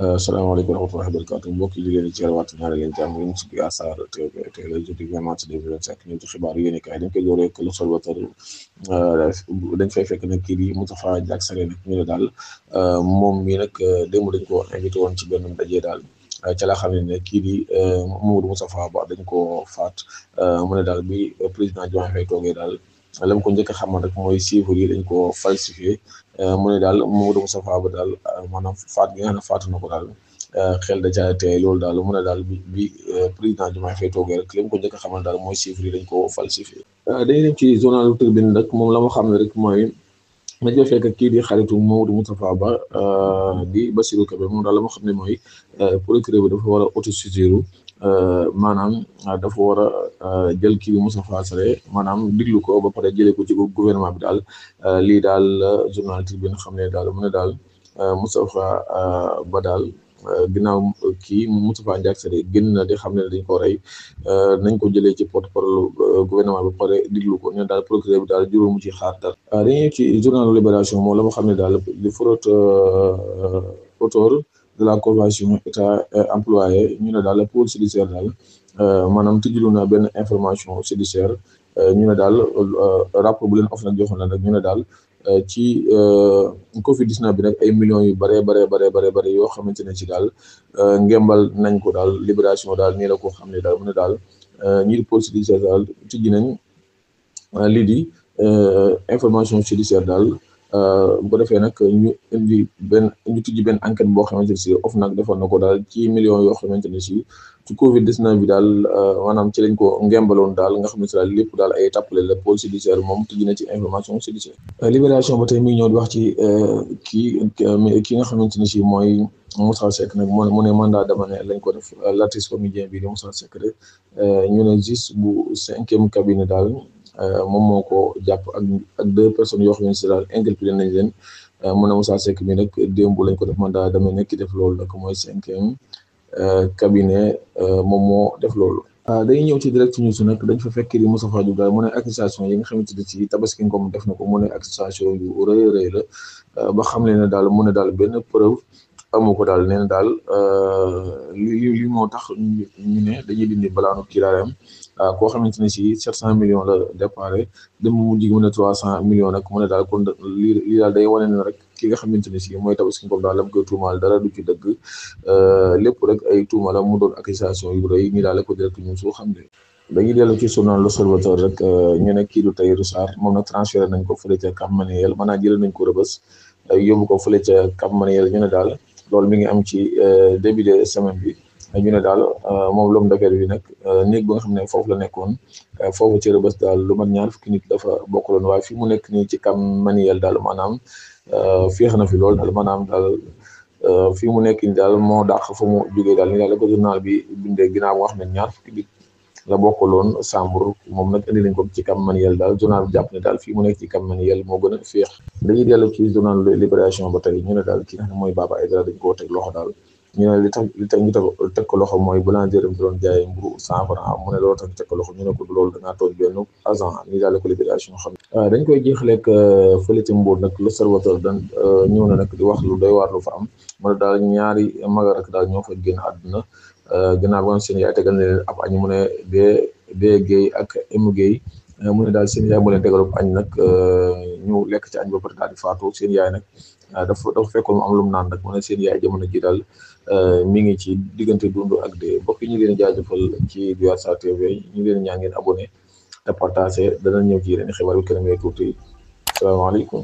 salaamaaleykum wa rahmatullahi wa barakatuh mbokk yi leen ci waat ñaare leen jàmm yéen ci biir Assar TV tey la jeudi 20 mars 2025 ñu ci xibaar yéen kaay dañ koy dooree ak l'Observateur dañ fay fekk nag kii di Moustapha Diakhaté nag ñu ne daal moom mii nag démb dañ ko invité woon ci benn ndaje daal ca la xam ne kii di Mamadou Moustapha Ba dañ ko faat mu ne daal bi président Diomaye Faye toogee daal la mu ko njëkk a xamal rek mooy chiffres yi dañ ko falsifié mu ne daal Mamadou Moustapha Ba daal maanaam faat gi nga xam ne faatu na ko daal xel da caa tey loolu daal mu ne daal bi président Diomaye Faye toogee rek li mu ko njëkk a xamal daal mooy chiffres yi dañ ko falsifié. dañuy dem ci journal Tribune nag moom la ma xam ne rek mooy ma jël fekk kii di xaritu Mamadou Moustapha Ba di Bassirou Kébé moom daal la ma xam ne mooy procureur bi dafa war a autosaisir maanaam dafa war a jël kii bi Moustapha Sarré maanaam diglu ko ba pare jëlee ko ci gouvernement bi daal lii daal journal Tribune xam ne daal mu ne daal Moustapha Ba daal ginnaaw kii Moustapha Diakhaté génn na di xam ne dañ ko rey nañ ko jëlee ci porte-parole gouvernement bi ba pare diglu ko ne daal procureur bi daal juróomu ci xaar dara. dañuy ci journal Libération moom la ma xam ne daal li fraude auteur de la convention état employé ñu ne daal la pôle judiciaire daal maanaam tijjilu na benn information judiciaire ñu ne daal rapport bu leen of nag joxoon na nag ñu ne daal ci Covid 19 bi nag ay millions yu bare yoo xamante ne ci daal ngembal nañ ko daal Libération daal nii la ko xam ne daal mu ne daal ñi di pôle judiciaire daal tijji nañ lii di information judiciaire daal bu ko defee nag ñu tijji benn enquête boo xamante ne si OFNAC defoon na ko daal ci millions yoo xamante ne si ci Covid 19 bi daal maanaam ci lañ ko ngembaloon daal nga xam ne si daal lépp daal ay tàppale la pôle judiciaire moom tijji na ci information judiciaire. Libération ba tey mi ngi ñëw di wax ci ki nga xamante ne si mooy Moussa Seck nag mu ne mandat d'amener lañ ko def l'artiste comédien bi di Moussa Seck rek ñu ne juge bu 5e cabinet daal. moom moo ko jàpp ak 2 personnes yoo xam ne si daal inculpé nañ leen mu ne Moussa Seck bi nag démb lañ ko def mandat dama nekk def loolu nag mooy 5e cabinet moom moo def loolu. dañuy ñëw ci direct news nag dañ fa fekk di Moustapha Diop daal mu ne accusation yi nga xamante ne ci Tabaski Ngom def na ko mu ne accusation yu rëy la ba xam ne daal mu ne daal benn preuve amu ko daal nee na daal li moo tax ñu ne dañuy dindi balaanu kiraayam koo xamante ne si 700 millions la déparé dem mu mujj mu ne 300 millions nag mu ne daal kon lii daal day wane ne rek ki nga xamante ne si mooy Tabaski Ngom daal la mu koy tuumaal dara du ci dëgg lépp rek ay tuuma la mu doon accusation yu rëy ñi daal la ko direct ñu soo xam ne. dañuy dellu ci journal L'Observateur rek ñu ne kii du Tahirou Sarr moom nag transféré nañ ko fële ca Cap Manuel maanaam jëlee nañ ko Rebeuss yóbbu ko fële ca Cap Manuel ñu ne daal loolu mi ngi am ci début de semaine bi. ñu ne daal moom l'homme d'affaires bi nag néeg ba nga xam ne foofu la nekkoon foofu ci Rebeuss daal lu mat 2 fukki nit dafa bokkaloon waaye fi mu nekk nii ci Cap Manuel daal maanaam féex na fi lool daal maanaam daal fi mu nekk nii daal moo dàq fa mu jógee daal ni daal la ko journal bi bindee ginnaaw boo xam ne 2 fukki nit la bokkaloon Sambour moom nag indi nañ ko ci Cap Manuel daal journal bi jàpp ne daal fii mu nekk ci Cap Manuel moo gën a féex. dañuy dellu ci journal Libération ba tey ñu ne daal ki nga xam ne mooy Baba Aïdara dañ koo teg loxo daal. ñu ne li tax ñu teg ko loxo mooy boulangerie bi doon jaayee mburu 100 francs mu ne loolu tax ñu teg ko loxo ñu ne ko loolu dangaa toog benn agent ni daal ko Libération xam dañ koy jeexaleeg fële ci Mbour nag l'Observateur dan ñëw na nag di wax lu doy waar lu fa am mu ne daal 2 mag rek daal ñoo fa génn àdduna ginnaaw ba seen yaay tegal na leen ab añ mu ne dee Guèye ak Emu Guèye mu ne daal seen yaay mu leen tegal ab añ nag ñu lekk ci añ ba pare daal di faatu seen yaay nag dafa fekkoon mu am lu mu naan nag mu ne seen yaay jamono ji daal mi ngi ci diggante dund ak dee mbokk yi ñu leen jaajëfal ci biir Assar TV ñu leen ñaan ngeen abonné te partagé dana ñëw ci yeneen xibaar yu keneen tuuti salaamaaleykum.